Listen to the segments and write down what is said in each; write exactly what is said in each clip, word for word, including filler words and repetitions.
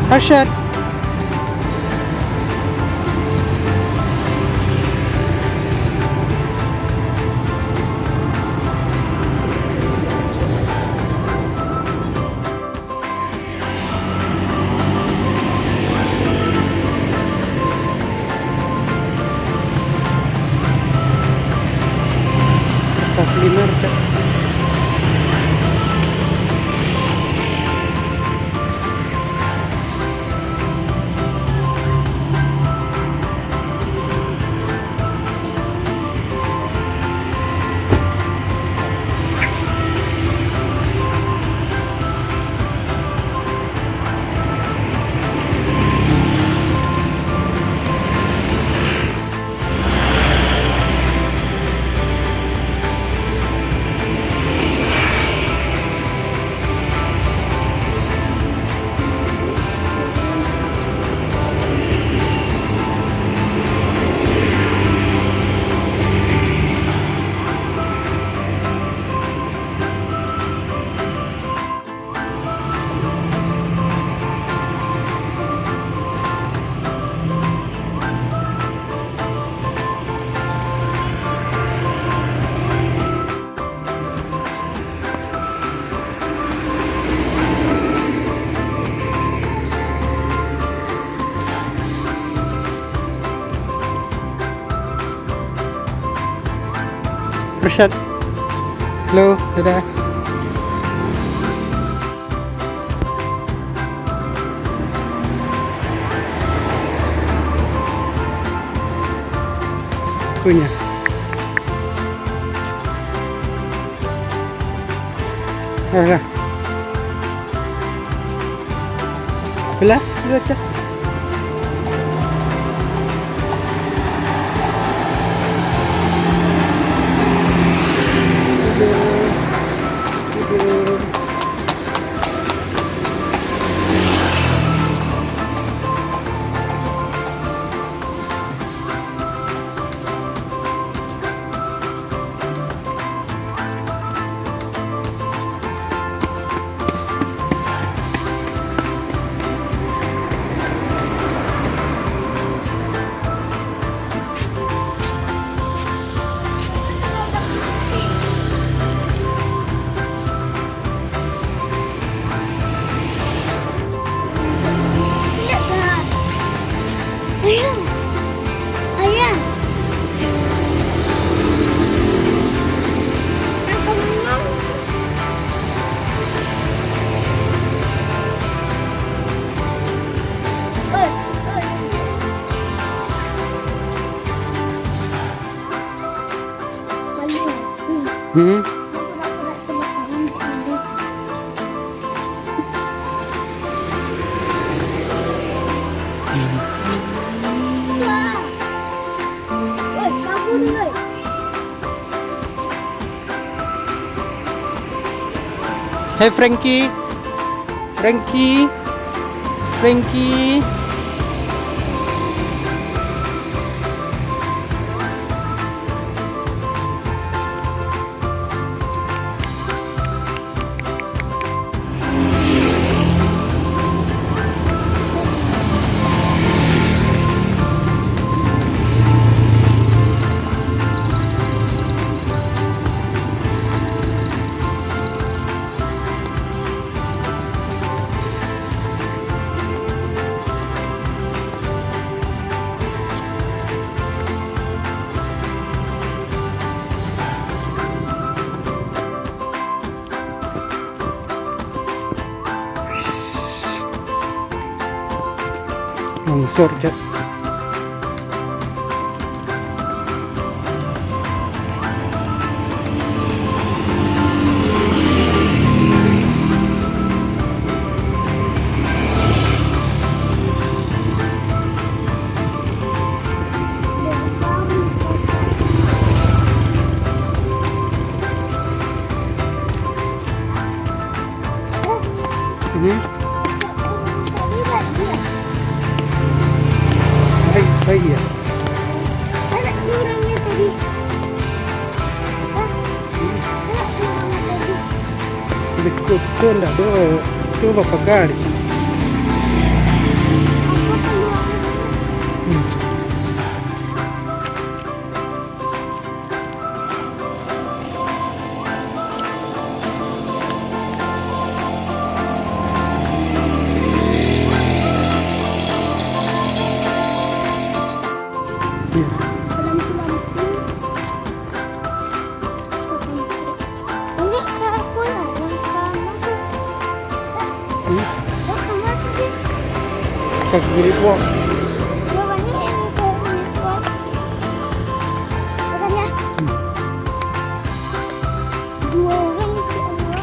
Arsyad. Pasar kuliner, cak. Arsyad. Halo, dadah. Kunyah. Alah. Belah, belah, cak. Ayah. Ayah. Aku menang. Oi, oi. Malu. Hmm. Hei, Frankie. Frankie. Frankie. Longsor, cak. Mhm. Baik, baik, ya. Ada orangnya tadi. Hah? Ada orangnya tadi. Beko tu ndak do. Tu bapak kali. Banyak ka apo lah, yang ka ma tu? Hmm? Yang ka ma tu, Din? Ka kiri puak. Yo, banyak yang ka kiri puak. Bukannya? Hmm. Dua orang itu, Allah.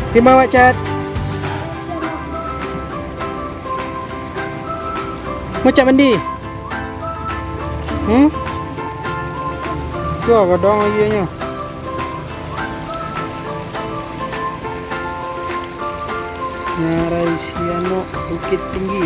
Terima, Wak Cat. Mo Cat mandi? Hmm? Tu lah gadang agianyo. Ngarai Sianok, Bukittinggi.